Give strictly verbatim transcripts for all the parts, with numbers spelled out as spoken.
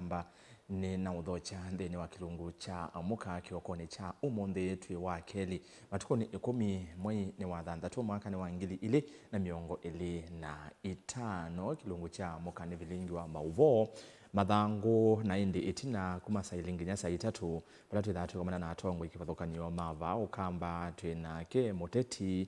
Kamba nĩ na ũthokya nthĩnĩ wa kĩlungu kya mũka kĩokonĩ kya ũmũnthĩ twĩ wa kelĩ, matukũnĩ ĩkũmi mwei nĩ wa thanthatũ mwaka nĩ wa ngili ilĩ na mĩongo ĩlĩ na ĩtano. Kĩlungu kya mũka nĩ vilingi wa maũvoo, mathangũ, na ĩndĩ ĩtina kuma saa ilĩ nginya saa itatũ, vala twĩthaa tũkomana na atongoi kĩvathũkany'o ma vaa Ũkamba. Twĩ nake mũteti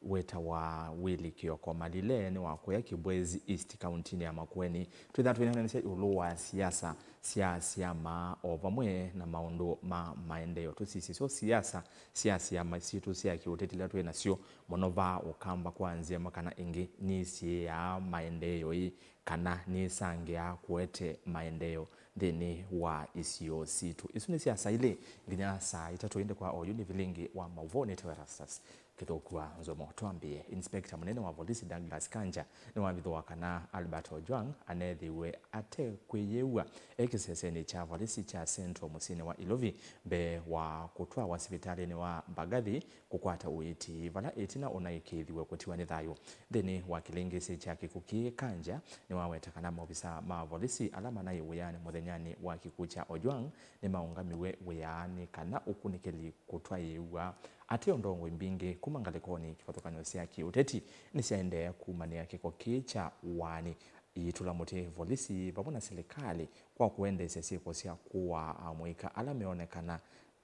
wĩtawa Willy Kioko Malile, nĩ wa kũya Kibwezi East, kauntinĩ ya Makueni. Twĩthaa twĩneenanĩsya ĩũlũ wa siasa sya syama o vamwe na maũndũ ma maendeeo. Tũsisye syo siasa sya syama sitũ sya kĩũteti ila twĩ nasyo mũno vaa Ũkamba kwa nzĩa ĩmwe kana ĩngĩ nĩsiĩĩaa maendeeo ĩ kana nĩsangĩaa kũete maendeeo nthĩnĩ wa isio sitũ. Isu nĩ sya saa ilĩ nginya saa itatũ, ĩndĩ kwa oyu nĩ vilingi wa maũvoo nĩtawa Erastus Kĩthũkua Nzomo. Twambĩe, Inspector mũnene wa volisi Douglas Kanja nĩwavithũa kana Albert Ojwang aneethĩiwe ate kwĩyĩw'a e kĩsesenĩ kya volisi kya Central mũsyĩnĩ wa Ilovi mbee wa kũtwawa sivitalĩnĩ wa Mbagathi kũkwata ũiiti, vala ĩtina ũnaĩkĩĩthiwe kũtiwa nĩ thayũ. Nthĩnĩ wa kĩlĩngĩsĩ kya kĩkw'ũ kĩĩ, Kanja nĩwaweta kana maovisaa ma volisi ala manaĩ wĩanĩ mũthenyanĩ wa kĩkw'ũ kya Ojwang nĩmaũngamiw'e wĩanĩ kana ũkunĩkĩli kũtwaĩĩw'a. Ateo ndongoi mbingĩ kuma ngalĩkonĩ kĩvathũkany'o sya kĩũteti nĩsyaendee kumanĩa kĩko kĩĩ kya waani. Iitũla mũtĩ volisi vamwe na silikalĩ kwa kũendeesya syĩko sya kũaa amũika ala meonekana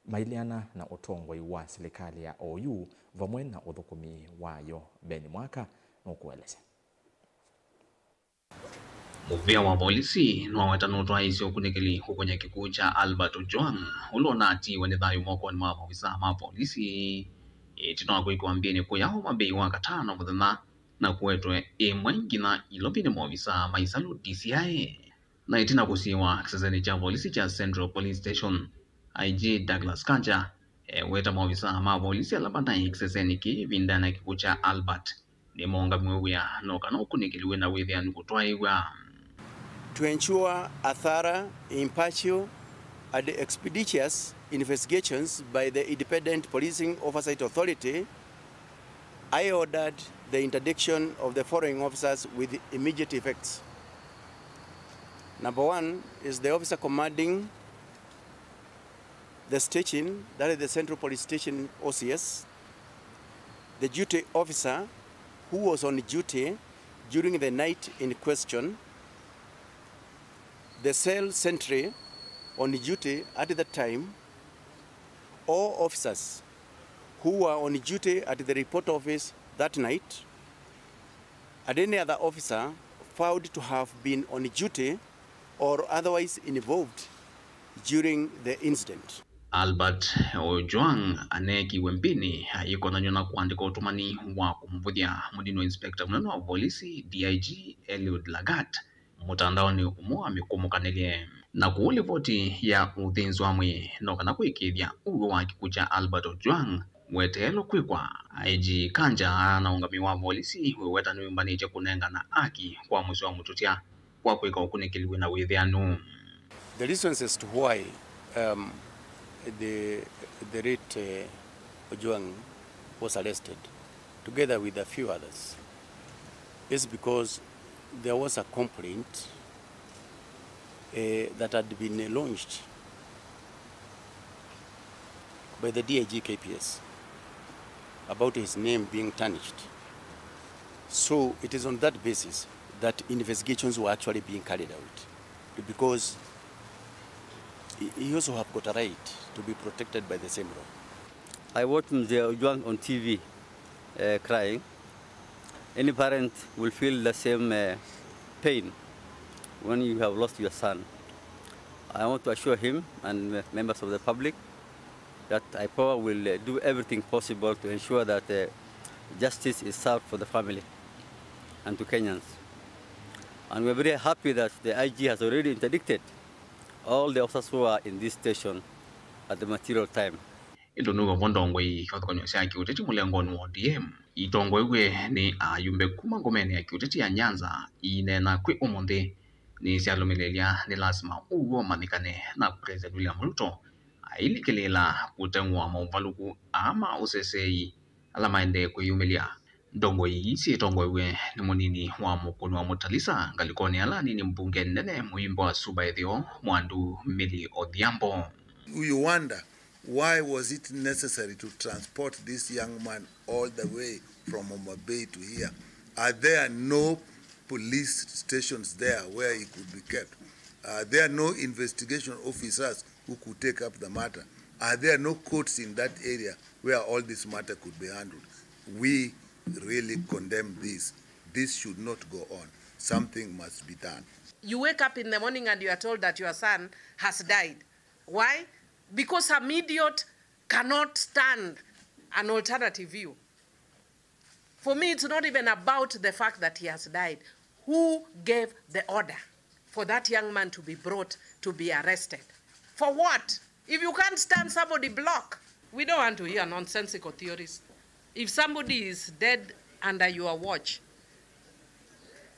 maileana na ũtongoi wa silikalĩ ya oyu vamwe na ũthũkũmi wayo. Ben Mwaka nũkũelesya. Mũvĩa wa volisi nĩwaweta nũtwaĩĩsye ũkunĩkĩli kũkũnya kĩkw'ũ kya Albert Ojwang, ũla ũnatiiwe nĩ thayũ mokonĩ ma maovisaa ma volisi, ĩtina wa kũikwa mbĩnĩ kũya Homa Bay Wakatano mũthenya na kũetwe ĩmwe nginya Ilovi nĩ maovisaa ma ĩsalũ D C I. Na ĩtina kũsiĩwa kĩsesenĩ kya volisi kya Central Police Station, I G Douglas Kanja eweta maovisaa ma volisi ala manaĩ kĩsesenĩ kĩĩ ĩvindanĩ ya kĩkw'ũ kya Albert nĩmaũngamiwe wĩa no kana ũkunĩkĩli wĩ na wĩthĩanu kũtwaĩw'a. To ensure a thorough, impartial, and expeditious investigations by the Independent Policing Oversight Authority, I ordered the interdiction of the following officers with immediate effects. Number one is the officer commanding the station, that is the Central Police Station O C S, the duty officer who was on duty during the night in question, the cell sentry on duty at the time, all officers who were on duty at the report office that night, and any other officer found to have been on duty or otherwise involved during the incident. Albert Ojwang aneekiwe mbĩnĩ aikonanw'a na kũandĩka ũtũmani wa kũmũvũthya mũnini wa inspector mũnene wa volisi D I G Eliud Lagat mũtandaonĩ ũmwe wa mĩkũmũkanĩlye. Na kũu livoti ya ũthĩnzi wa mwĩĩ no kana kũĩkĩĩthya ũw'o wa kĩkw'ũ kya Albert Ojwang weteelwe kwĩkwa, I G Kanja na ũngamĩi wa volisi wĩweta nĩwĩmbanĩtye kũnengana aki kwa mũsyĩ wa mũtũtya kwa kwĩka ũkunĩkĩli wĩ na wĩthĩanu. The reasons as to why, um, the, the late, uh, Ojwang was arrested together with a few others is because there was a complaint, uh, that had been launched by the D I G K P S about his name being tarnished. So it is on that basis that investigations were actually being carried out, because he, he also have got a right to be protected by the same law. I watched Mzee Ojwang on T V, uh, crying. Any parent will feel the same, uh, pain when you have lost your son. I want to assure him and members of the public that I P O A will, uh, do everything possible to ensure that, uh, justice is served for the family and to Kenyans. And we're very happy that the I G has already interdicted all the officers who are in this station at the material time. Ĩndĩ nũvo ndongoi kĩvathũkany'o sya kĩũteti mũlengonĩ wa O D M itongoew'e nĩ ayumbe kuma ngomenĩ ya kĩũteti ya Nyanza iineena kwĩ ũmũnthĩ nĩsyalũmĩlĩlya nĩ lasima ũw'o ũmanyĩkane na President William Ruto ailikĩlĩĩla kũteng'ũa maũvalũku aa ma ũseseei ala maendee kwĩyumĩlya. Ndongoi ii syĩtongoew'e nĩ mũnini wa Mũkũnũ wa Mũtalisa ngalĩkonĩ ala anini, mbunge nene, mũimbo wa Suba Ĩtheo, Mwandu Milly Odhiambo. You wonder, why was it necessary to transport this young man all the way from Homa Bay to here? Are there no police stations there where he could be kept? Are there no investigation officers who could take up the matter? Are there no courts in that area where all this matter could be handled? We really condemn this. This should not go on. Something must be done. You wake up in the morning and you are told that your son has died. Why? Because some idiot cannot stand an alternative view. For me, it's not even about the fact that he has died. Who gave the order for that young man to be brought to be arrested? For what? If you can't stand somebody, block. We don't want to hear nonsensical theories. If somebody is dead under your watch,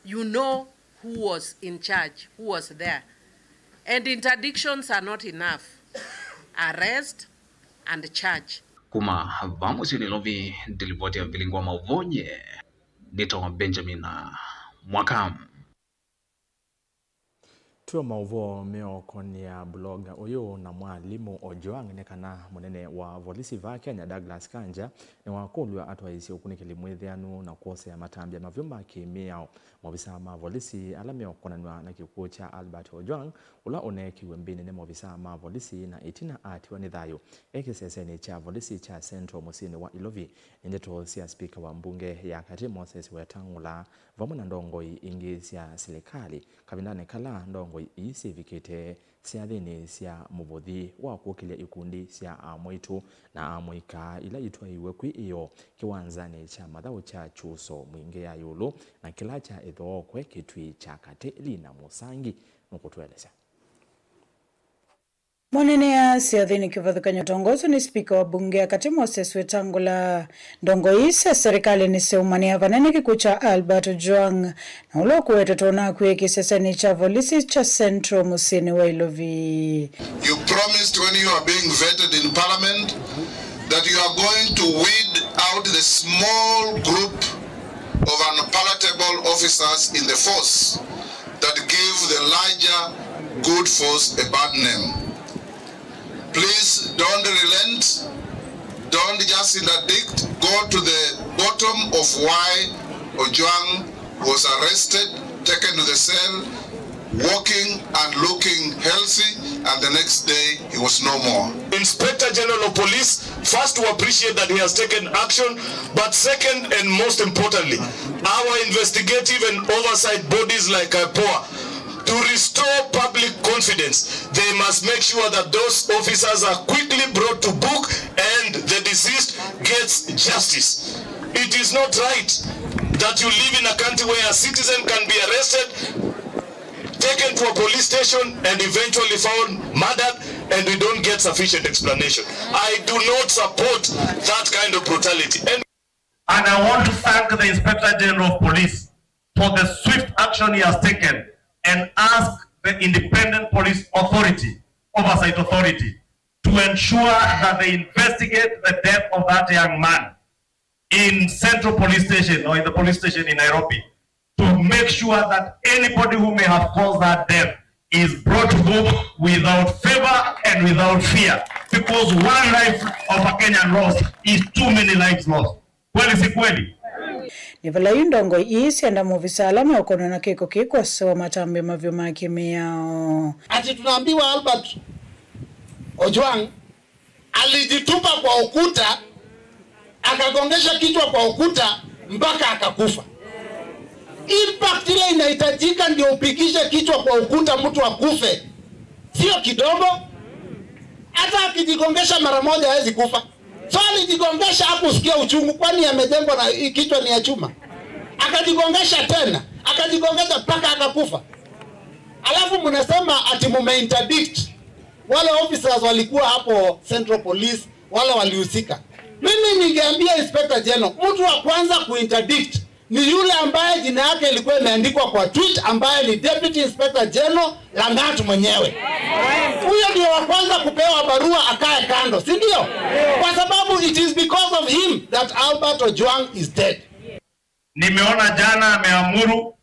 you know who was in charge, who was there. And interdictions are not enough. Arrest and charge. Kuma vaa mũsyĩ Nairobi, ndilivoti ya Vilingi wa Mauvoo, nyie nĩtawa Benjamin Mwaka. Twĩ o maũvoo meũkonĩa blogger ũyũ na mwalimũ Ojwang nĩ kana mũnene wa volisi vaa Kenya, Douglas Kanja, nĩwakũlw'a atwaĩĩsye ũkunĩkĩli mwĩthĩanu na kwosea matambya mavyũ ma kĩ-mĩao. Maovisaa ma volisi ala meũkonanw'a na kĩkw'ũ kya Albert Ojwang, ũla ũneekiw'e mbĩnĩ nĩ maovisaa ma volisi na ĩtina atiwa nĩ thayũ e kĩsesenĩ kya volisi kya Central mũsyĩnĩ wa Ilovi, nĩ ndeto sya spika wa mbunge ya katĩ Moses Wetang'ula vamwe na ndongoi ingĩ sya silikalĩ kavindanĩ kala ndongoi ii syĩvikĩte syathĩnĩ sya mũvũthi wa kũkĩlya ikundi sya amwaitũ na amũika ila itwaiwe kwĩ ĩoo kĩwanzanĩ kya mathaũ kya Kyuso Mwingĩ ya ĩũlũ na kĩla kya Ĩthookwe Kĩtui kya Katĩ. Lina Mũsangi nũkũtũelesya. Mũneenea syathĩnĩ kĩvathũkany'o ũtongoeswe nĩ spika wa mbunge ya katĩ Moses Wetangula, ndongoi sya serikali nĩsyaumanĩa vanene kĩkw'ũ kya Albert Ojwang, na ũla ũkũwetetwe ũnakw'e kĩsesenĩ kya volisi kya Central mũsyĩnĩ wa Ilovi. You promised when you are being vetted in parliament that you are going to weed out the small group of unpalatable officers in the force that give the larger good force a bad name. Please don't relent, don't just interdict, go to the bottom of why Ojwang was arrested, taken to the cell, walking and looking healthy, and the next day he was no more. Inspector General of Police, first, to appreciate that he has taken action, but second and most importantly, our investigative and oversight bodies like IPOA, to restore public confidence, they must make sure that those officers are quickly brought to book and the deceased gets justice. It is not right that you live in a country where a citizen can be arrested, taken to a police station, and eventually found murdered, and we don't get sufficient explanation. I do not support that kind of brutality. And And I want to thank the Inspector General of Police for the swift action he has taken and ask the Independent Police Authority, Oversight Authority, to ensure that they investigate the death of that young man in Central Police Station or in the police station in Nairobi to make sure that anybody who may have caused that death is brought to book without favor and without fear, because one life of a Kenyan lost is too many lives lost. Kweli si kweli? Nĩ vala yu ndongoi ii syenda maovisa ala meũkonwa na kĩko kĩĩ kwosewa matambya mavyũ ma kĩmĩao. Ati tunaambiwa Albert Ojwang alijitupa kwa ukuta, akagongesha kichwa kwa ukuta mpaka akakufa. Impact ile inahitajika ndio upigishe kichwa kwa ukuta mtu akufe, sio kidogo. Hata akijigongesha mara moja hawezi kufa. So alijigongesha, hakusikia uchungu, kwani amejengwa na hii kichwa ni ya chuma? Akajigongesha tena, akajigongesha mpaka akakufa. Alafu mnasema ati mume interdict. Wale officers walikuwa hapo Central Police, wale walihusika. Mimi ningeambia Inspector General, mtu wa kwanza kuinterdict ni yule ambaye jina yake ilikuwa imeandikwa kwa tweet, ambaye ni Deputy Inspector General Langat mwenyewe. Huyo ndio wa kwanza kupewa barua akae kando, si ndio? Kwa sababu it is because of him that Albert Ojwang is dead. Nimeona jana ameamuru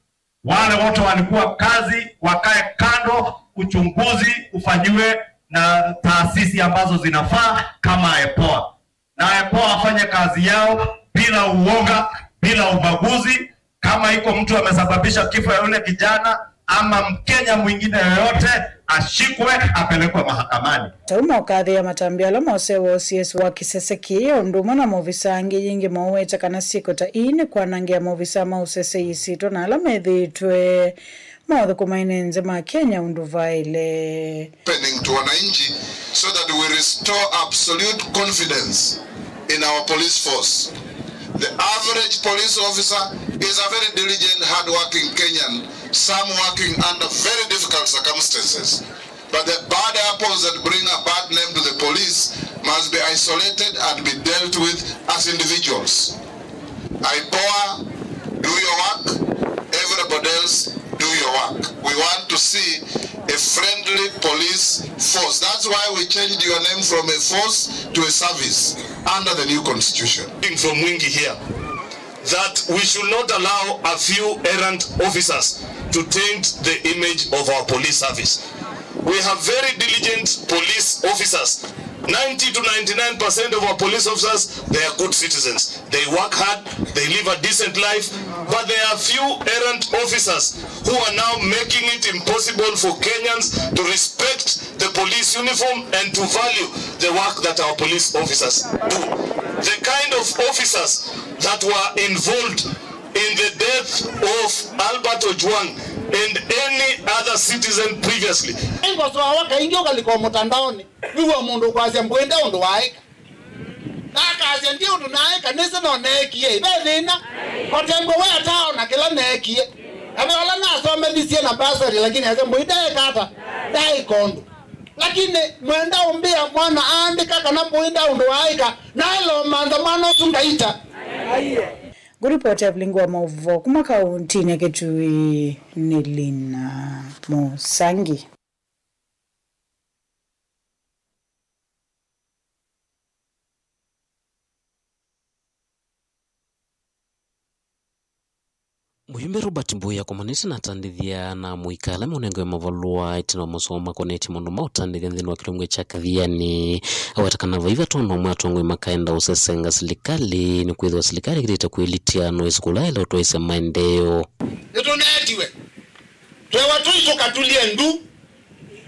wale wote walikuwa kazi wakae kando, uchunguzi ufanyiwe na taasisi ambazo zinafaa kama IPOA. Na IPOA wafanye kazi yao bila uoga, bila ubaguzi. Kama iko mtu amesababisha kifo ya yule kijana ama Mkenya mwingine yoyote, ashikwe, apelekwe mahakamani. Tau mokathĩa matambya ala mose wa O C S wa kĩsese kĩĩ, o ũndũ ũmwe na maovisa angĩ, yĩngĩ maũweta kana syĩko ta ii nĩ kwanangĩa maovisa ma ũsese isyĩtwa na ala methĩĩtwe maũthũkũma ene nze ma Kenya ũndũ vaĩle. Happening to wananchi so that we restore absolute confidence in our police force. The average police officer is a very diligent, hard-working Kenyan, some working under very difficult circumstances. But the bad apples that bring a bad name to the police must be isolated and be dealt with as individuals. IPOA, do your work. Everybody else, do your work. We want to see a friendly police force. That's why we changed your name from a force to a service under the new constitution. From Mwingi here, that we should not allow a few errant officers to taint the image of our police service. We have very diligent police officers. Ninety to ninety-nine percent of our police officers, they are good citizens. They work hard, they live a decent life, but there are few errant officers who are now making it impossible for Kenyans to respect the police uniform and to value the work that our police officers do. The kind of officers that were involved in the death of Albert Ojwang and any other citizen previously. Ngosoawa kaingĩ ũkalika mũtandaonĩ, wĩw'a mũndũ ũkwasya mbũĩ nde ũndũ waaĩka. Nakasya ndi ũndũ naaĩka, nĩsĩ no neekie, ve thĩna. Kotengwe we ataona kĩla neekie. Ave ola nasomethisye na basari, lakini ase mbũĩ ndaĩka ata, ndaĩka ũndũ. Lakini mwenda ũmbĩa mwana aandĩka kana mbũĩ nda ũndũ waaĩka, naĩla ũmantha mwana ũsu ndaita. Ngũripoti Evelyn wa maũvoo kuma kauntinĩ ya Kitui nĩ Lina Mũsangi. Mũyumbe Robert Mbui akomanĩtye na atandĩthya na amũika ala meũnengawe mavalũa ĩtina wa masomo makonetye maũndũ ma ũtandĩthya nthĩnĩ wa kĩlungu kya Kathiani. Aweta kana vaiva tondũ amwe atongoi makaenda ũsesenga silikalĩ, nĩkwĩthĩwa silikalĩ ĩkĩlĩte kwĩlitya no ĩsukulu ĩla ĩtwaĩsya maendeeo. Nĩtũneetiwe twewa tũi tũkatulye ndu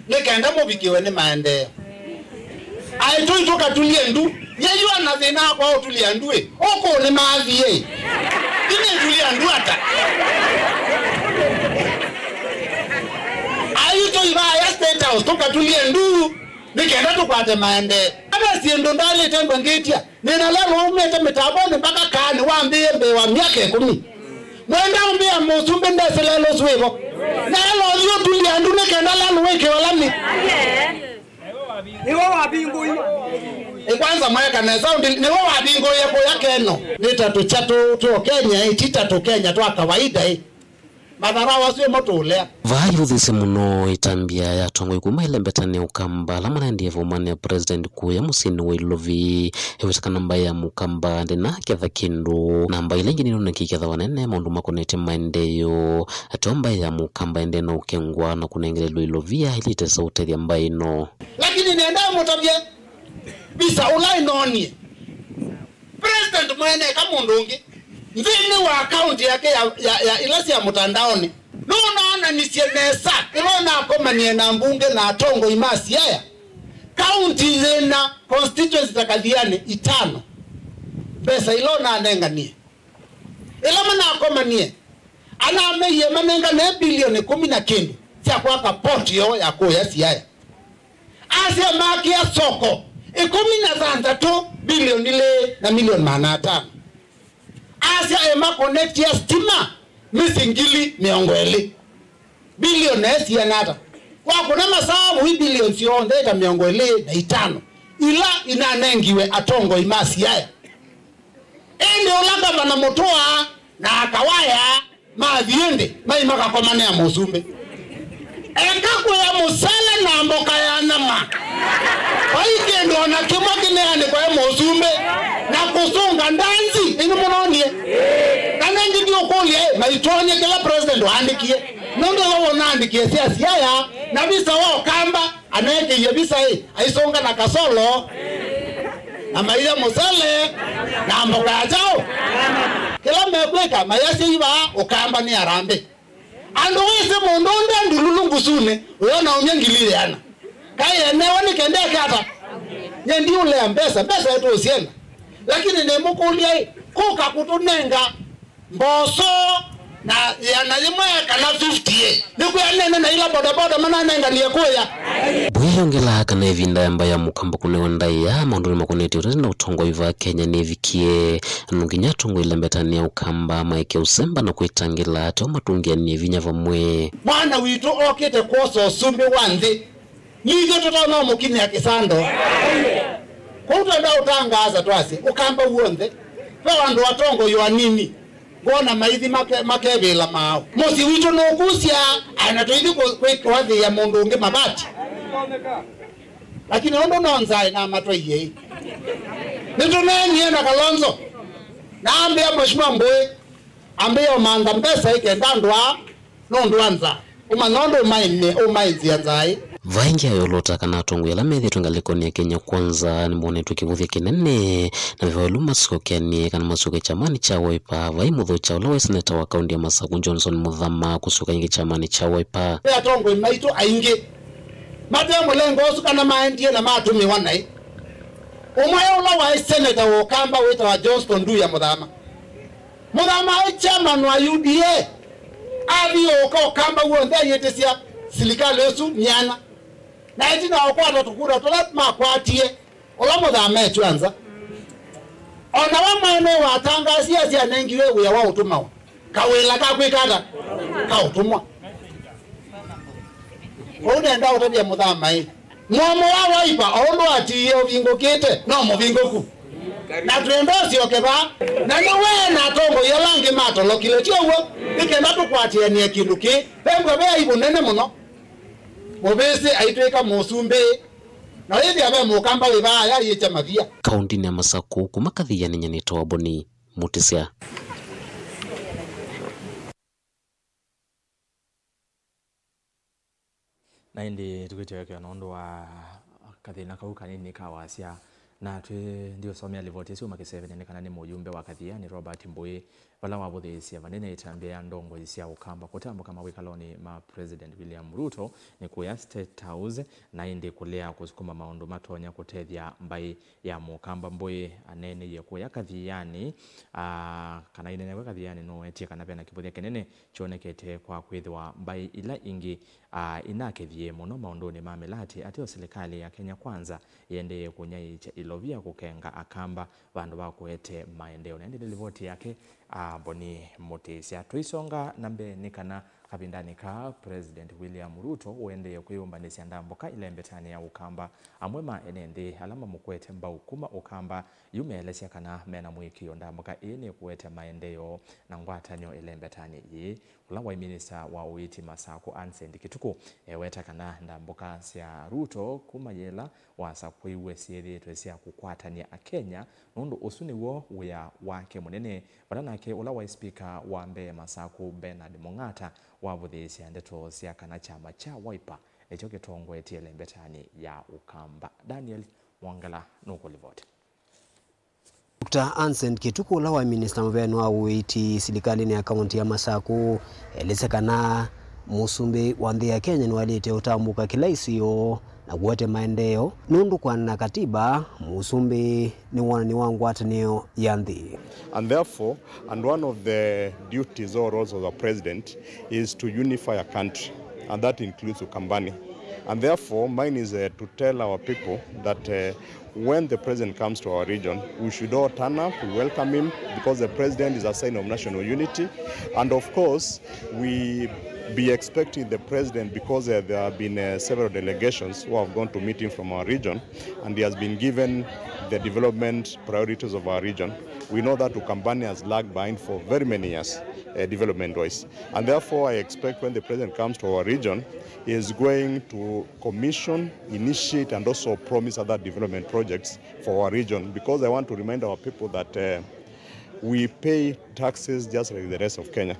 nĩ kenda mũvikĩwe nĩ maendeeo. Aĩ tũi tũkatulye ndu, yeyũa na thĩna wakwa ũtulya ndu ĩ, ũkũũ nĩ maathi ĩ, ndinĩtulya ndu ata? Aĩ tũi vaya State House tũkatulye ndu nĩ kenda tũkwate maendeeo. Ata syĩndũ ndalĩte ngwangĩtya. Nĩna lelũ waumĩte mĩtambonĩ mpaka kaanĩ wambĩĩe mbee wa myaka ĩkũmi. Mwenda ũmbĩa mũsumbĩ ndesĩ lelũ ũsu wĩvo. Naela ũthi ũtulya ndu nĩ kenda lelũ wĩkĩwe lami. Nĩwe wavingũie. Ĩ, kwanza mwaeka nesa ũndĩ, nĩwe wavingũie kũya Keno. Nĩ ta tũkya tũ, tũ Kenya, ĩ, ti ta tũ Kenya twa kawaida, ĩ. Matharaũ asu ĩmo tũũlea. Vaa yĩvũthĩsye mũno ĩtambya ya atongoi kuma ĩlembetani ya Ũkamba ala manaendie vaumanĩa President kũya mũsyĩnĩ wa Ilovi. Ĩweta kana mbaĩ ya Mũkamba ndĩna ketha kĩndũ, na mbaĩ ila ingĩ nĩnũnĩkĩketha vanene maũndũ makonetye maendeeo. Ateo mbaĩ ya Mũkamba ĩndĩ na ũkengwa na kũnengelelwa Ilovia ila itesa ũtethya mbaĩ ĩno. Lakini nenda mũtavye visa ũla ĩnoonie. President mwene eka mũndũ ũngĩ nthĩnĩ wa akaunti yake ya, ya, ya ila sya mũtandaonĩ. Nũnoonanisye nesa ĩla ũnakomanie na mbunge na atongoi ma Siaya. Kaunti yĩna constituency ta Kathiani itano, mbesa ila ũnanenganie ĩla manakomanie, anameie manengane bilioni ĩkũmi na kĩndũ sya kwaka port yoo ya kũya Siaya. Asya makĩa soko ĩkũmi na thanthatũ bilioni ilĩ na milioni maana atano. Asya emakonektia stima mĩsĩ ngili mĩongo ĩlĩ. Bilioni na siana ata? Wakũna masavu i bilioni syonthe ta mĩongo ĩlĩ na itano ila inanengiwe atongoi ma Siaya. Ĩndĩ ũla ngavana Mũtũa na Kawaya mathiĩ nthĩ, mai makakomanĩa mũsumbĩ. Eka kũya mũsele na mboka ya nyama. Vai kĩndũ o na kĩmwe kĩneanĩkwa e mũsumbĩ na kũsũnga ndanzi, ĩnĩ mũnonie. Na nengĩ Ĩtwonye kĩla president waandĩkie. Nũndũ we ũnaandĩkie sya siaya, na visa wa Ũkamba, aneekĩie visa ĩ, aisũnga na kasolo, na maia mũsele, na mboka ya kyaũ. Kĩla mekwĩka, mayasya ivaa, Ũkamba nĩ Harambee. Andũ wĩsĩ mũndũ ũndĩ ndululu ngusunĩ, ũyona umya ngili ĩana. Kaĩ enewe nĩ kenda eke ata? Nye ndiũlea mbesa, mbesa yetu ũsyenda. Lakini nĩmũkũlya ĩ, kũka kũtũnenga mboso na ĩana yĩmwe kana fifty ĩ, nĩkwĩa nene na ila bodaboda mananenganie kũya. Mbũi yongelaa kana ĩvinda ya mbaĩ ya Mũkamba kũnewa ndaĩa maũndũnĩ makonetye ũteti na ũtongoi vaa Kenya nĩvikie. No nginya atongoi lembetanĩa Ũkamba maeke ũsemba na kwĩtangĩla ateo matũngĩanĩe vinya vamwe. Mwana witũ okĩte kwosa ũsumbĩ wa nthĩ. Nithyĩ tũtonya ũmũkinyĩa kĩsando. Kũu twenda ũtangaasa twasye, Ũkamba w'onthe, ve andũ atongoi anini, ngona maithi make-, makevĩla maaũ. Mũsyĩ witũ nũkusya, ana tũithi kũ-, kwĩ-, kwathĩĩa mũndũ ũngĩ mavati. Lakini ũndũ no nzaĩ na matwaie ĩ. Nĩtũneenie na Kalonzo. Na ambĩa Mheshimiwa Mbũĩ, ambĩa ũmantha mbesa ĩ kenda andũ aa nũndũ wa nzaa. Ũmanya ũndũ ũmaĩmye, ũmaĩnzĩa nzaa ĩ. Vaingĩ ayolota kana atongoi ala methĩĩtwe ngalĩkonĩ ya Kenya Kwanza nĩmonetwe kĩvũthya kĩnene na veva ĩlu masyokeanĩe kana masyoke kyamanĩ kya Wiper, vai mũthũkya ũla waĩ seneta wa kaũntĩ ya Masaku Johnson Mũthama kũsyoka ĩngĩ kyamanĩ kya Wiper. Ve atongoi maitũ aingĩ mate mũlengo ũsu kana maendie na matũmĩwa naĩ. Ũmwe ũla waĩ seneta wa Ũkamba wĩtawa Johnston Nduya Mũthama. Mũthama aĩ chairman wa U D A, athiũũka Ũkamba w'onthe ayĩtĩsya silikalĩ ũsu myana. Na ĩtina wa kũkwata tũkura tũla makwatie, ũla Mũthama etw'a nza. O na we mwene watangasie asya anengiwe wĩa wa ũtũmawa. Kawĩla ka kwĩka ata? Ka ũtũmwa. Kwoou nenda ũtavya Mũthama ĩ, mũomo wa Wiper, o ũndũ atiie ũvingũkĩte, no mũvingũku. Na twenda ũsyoke vaa. Na nĩ we na atongoi ala angĩ matolokile, ti ũw'o? Nĩ kenda tũkwatĩanĩe kĩndũ kĩĩ. Vembwa ve aibu nene mũno. Mũvĩsĩ aitw'ĩka mũsumbĩ. Na wĩthĩa ve Mũkamba wĩ vaa ayĩkya mavia. Kaũntĩnĩ ya Masaku, kuma Kathiani, nyie nĩtawa Boni Mũtĩsya. Na ĩndĩ tũkĩtĩwekea nũndũ wa kathĩna kau kanini ka wasya, na twĩ ndiũsomea livoti ĩsu makĩsevenĩ nĩ kana nĩ mũyumbe wa Kathiani Robert Mbũĩ, vala wavũthĩĩsye vanene ĩtambya ya ndongoi sya Ũkamba kũtambũka mawĩkalonĩ ma President William Ruto nĩ kũya State House, na ĩndĩ kũlea kũsukuma maũndũ matonya kũtethya mbaĩ ya Mũkamba. Mbũĩ aneeneie kũya Kathiani, aa, kana ainenewe Kathiani, nũwetie kana vena kĩvũthya kĩnene kyonekete kwa kwĩthĩwa mbaĩ ila ingĩ, aa, inakĩthie mũno maũndũnĩ ma mĩlatĩ, ateo silikalĩ ya Kenya Kwanza ĩendee kũnyaĩĩkya ilovia kũkenga Akamba vandũ va kũete maendeeo. Na ĩndĩ nĩ livoti yake, aa, Boni Mũtĩsya. Tũisonga na mbee nĩ kana kavindanĩ kaa, President William Ruto ũendee kwĩyũmbanĩsya ndambũka ĩlembetanĩ ya Ũkamba. Amwe ma ene nthĩ ala mamũkwete mbau kuma Ũkamba yu meelesya kana mena mũĩkĩĩo ndambũka ĩĩ nĩkũete maendeeo na ngwatanĩo ĩlembetanĩ yĩĩ. Ũla waĩ minista wa ũiiti Masakũ Anson Kituku eweta kana ndambũka sya Ruto kuma yĩla wasakũiwe syĩthĩĩtwe sya kũkwatany'a Akenya nũndũ ũsu nĩw'o wĩa wake mũnene, vala nake ũla waĩ spika wa mbee Masakũ Bernard Mung'ata wavũthĩĩsya ndeto sya kana kyama kya Wiper nĩkyo kĩtongoetye ĩlembetanĩ ya Ũkamba. Daniel Mwongela nũkũlivoti. Doctor Anson Kituku, ũla waĩ minista mũveani wa ũiiti silikalĩnĩ ya kaũntĩ ya Masakũ, elesya kana mũsumbĩ wa nthĩ ya Kenya nĩwaĩlĩte ũtambũka kĩla isio na kũete maendeeo, nũndũ kũana na katiba, mũsumbĩ nĩ wonany'o wa ngwatanĩo ya nthĩ. And therefore, and one of the duties or roles of the president is to unify a country, and that includes Ukambani. And therefore, mine is, uh, to tell our people that, uh, when the president comes to our region, we should all turn up, we welcome him, because the president is a sign of national unity. And of course, we be expecting the president, because, uh, there have been, uh, several delegations who have gone to meet him from our region, and he has been given the development priorities of our region. We know that Ukambani has lagged behind for very many years, uh, development-wise. And therefore, I expect when the president comes to our region, he is going to commission, initiate, and also promise other development projects for our region, because I want to remind our people that, uh, we pay taxes just like the rest of Kenya.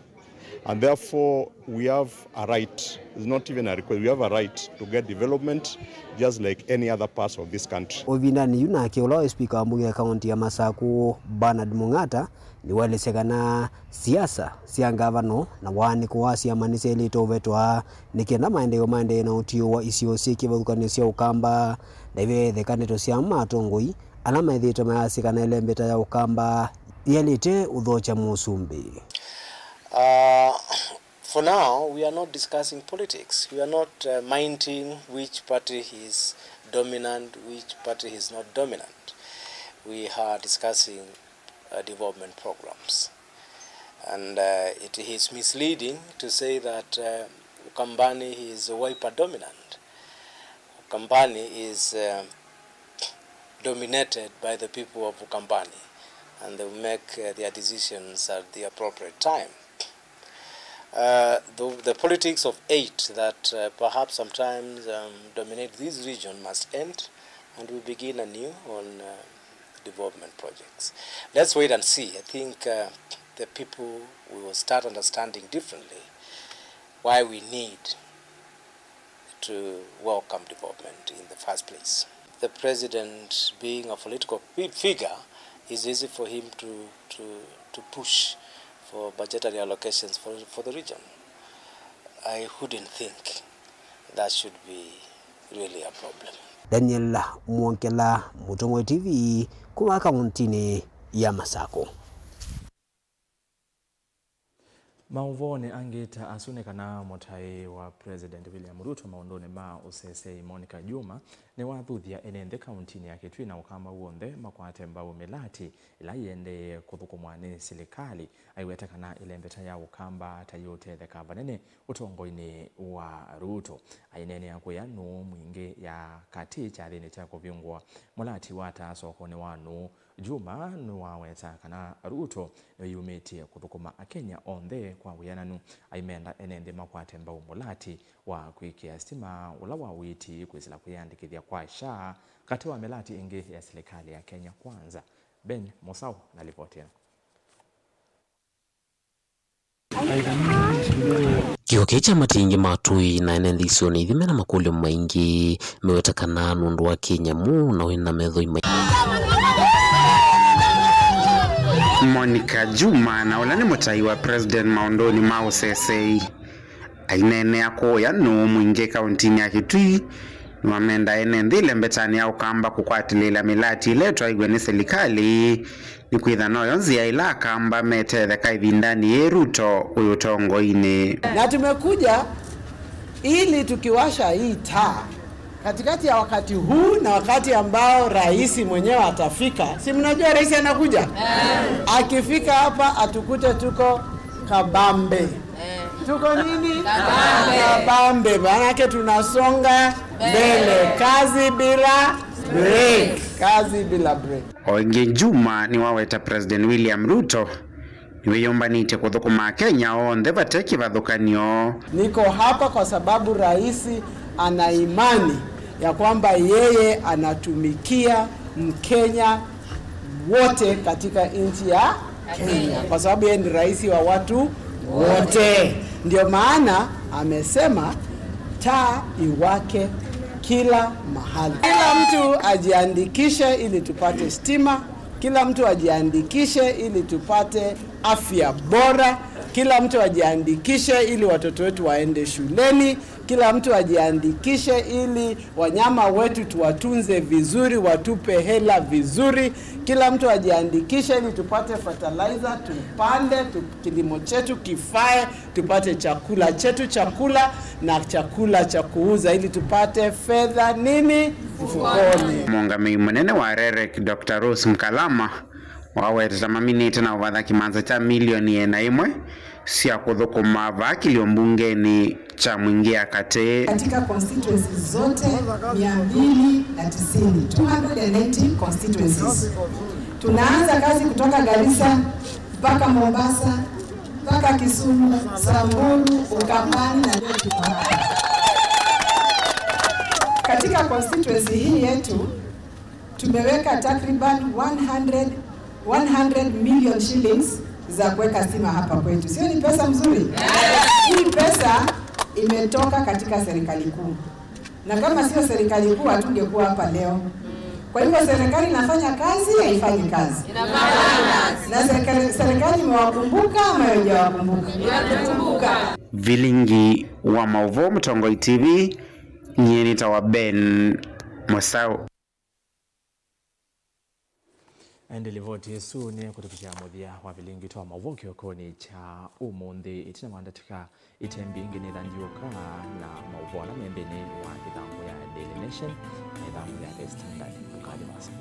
And therefore, we have a right, it's not even a request, we have a right to get development just like any other parts of this country. Ũvindanĩ yu nake, ũla waĩ spika wa mbunge ya kaunti ya Masaku, Bernard Mung'ata, nĩwaelesya kana siasa sya ngavano na waanĩko wa syama nĩsyaĩlĩte ũvetwa nĩ kenda maendeeo maendee na ũtiũ wa isio syĩ kĩvathũkany'o sya Ũkamba, na ivetheka ndeto sya amo ma atongoi ala methĩĩtwe mayasya kana ĩlembeta ya Ũkamba yaĩlĩte ũthokya mũsumbĩ. Uh, for now, we are not discussing politics. We are not, uh, minding which party is dominant, which party is not dominant. We are discussing, uh, development programs. And, uh, it is misleading to say that, uh, Ukambani is Wiper dominant. Ukambani is, uh, dominated by the people of Ukambani, and they will make, uh, their decisions at the appropriate time. Uh, the, the politics of eight that, uh, perhaps sometimes, um, dominate this region must end, and we begin anew on, uh, development projects. Let's wait and see. I think, uh, the people will start understanding differently why we need to welcome development in the first place. The president, being a political fi-, figure, is easy for him to, to, to push for budgetary allocations for, for the region. I wouldn't think that should be really a problem. Daniel Mwongela, Mũtongoi T V, kuma kauntinĩ ya Masaku. Maũvoonĩ angĩ ta asu nĩ kana mũtai wa President William Ruto maũndũnĩ ma ũsesei, Monica Juma, nĩwathuthya ene nthĩ kauntinĩ ya Kitui na Ũkamba w'onthe makwate mbau mĩlati ĩla yĩendee kũthũkũmwa nĩ silikalĩ. Aiweta kana ĩlembeta ya Ũkamba ta yĩũtetheka vanene ũtongoinĩ wa Ruto. Aineenea kũya nũũ mwingĩ ya katĩ kyathĩnĩ kya kũvingũa mũlati wa taa sokonĩ wa nũũ, Juma nĩwaweta kana Ruto nĩwĩyumĩtye kũthũkũma Akenya onthe kwa wĩananu, aimenda ene nthĩ makwate mbau mũlati wa kwĩkĩa sitima ũla wa ũiiti kwĩsĩla kwĩyandĩkĩthya kwa SHA, katĩ wa mĩlati ĩngĩ ya silikalĩ ya Kenya Kwanza. Ben Mosau na livoti ĩno. Kĩo kĩĩ kya matingi ma tũi na ene nthĩ isionĩ ithi mena makũlyo maingĩ, meweta kana nũndũ wa kĩnyamũ na wĩna methoi maingĩ. Monica Juma, na ũla nĩ mũtai wa President maũndũnĩ ma ũsesei, aineenea kũya nũũ mwingĩ kauntinĩ ya Kitui, nĩwamenda ene nthĩ ĩlembetanĩ ya Ũkamba kũkwatĩlĩĩla mĩlati ĩla ĩtwaĩw'e nĩ silikalĩ, nĩkwĩtha noyo nzĩa ĩla Akamba metetheka ĩvindanĩ yĩĩ Ruto wĩ ũtongoinĩ. Na tumekuja ili tukiwasha hii taa katikati ya wakati huu na wakati ambao rais mwenyewe atafika. Si mnajua rais anakuja? Akifika hapa atukute tuko kabambe. Tuko nini? Kabambe. Kabambe, maanake tunasonga mbele. Kazi bila break. Kazi bila break. O ĩngĩ Juma nĩwaweta President William Ruto nĩwĩyũmbanĩtye kũthũkũma Akenya onthe vate kĩvathũkany'o. Niko hapa kwa sababu rais ana imani ya kwamba yeye anatumikia Mkenya wote katika nchi ya Kenya, kwa sababu yeye ni rais wa watu wote. Ndio maana amesema taa iwake kila mahali. Kila mtu ajiandikishe ili tupate stima, kila mtu ajiandikishe ili tupate afya bora, kila mtu ajiandikishe ili watoto wetu waende shuleni, kila mtu ajiandikishe ili wanyama wetu tuwatunze vizuri, watupe hela vizuri. Kila mtu ajiandikishe ili tupate fertilizer, tupande, tu-, kilimo chetu kifae, tupate chakula chetu, chakula na chakula cha kuuza, ili tupate fedha nini? Mfukoni. Mũũngamĩi mũnene wa REREC, Doctor Rose Mkalama, wawetete maminĩte na ũvatha kĩmanza kya milioni ĩana ĩmwe sya kũthũkũma vaa kĩlio mbungenĩ kya Mwingĩ ya Katĩ. Katika constituencies zote mia mbili na tisini, two hundred and nineteen constituencies. Tunaanza kazi kutoka Garissa mpaka Mombasa, mpaka Kisumu, Samburu, Ukambani na leo tuko hapa. Katika constituency hii yetu, tumeweka takriban one hundred, one hundred million shillings za kuweka stima hapa kwetu. Sio ni pesa mzuri? Hii pesa imetoka katika serikali kuu. Na kama sio serikali kuu, hatungekuwa hapa leo. Kwa hivyo serikali inafanya kazi, haifanyi kazi? Na serikali, serikali imewakumbuka ama haijawakumbuka? Vilingi wa maũvoo, Mũtongoi T V, nyie nĩtawa Ben Mũsaũ. Ĩndĩ livoti ĩsu nĩkũtũkĩsya mũthya wa vilingi twa maũvoo kĩokonĩ kya ũmũnthĩ. Ĩtina wa ndatĩka ite mbingĩ nĩthandiũka na maũvoo ala me nthĩnĩ wa ĩthangũ ya Daily Nation na ĩthangũ ya The Standard. Ndũkathi vaasa.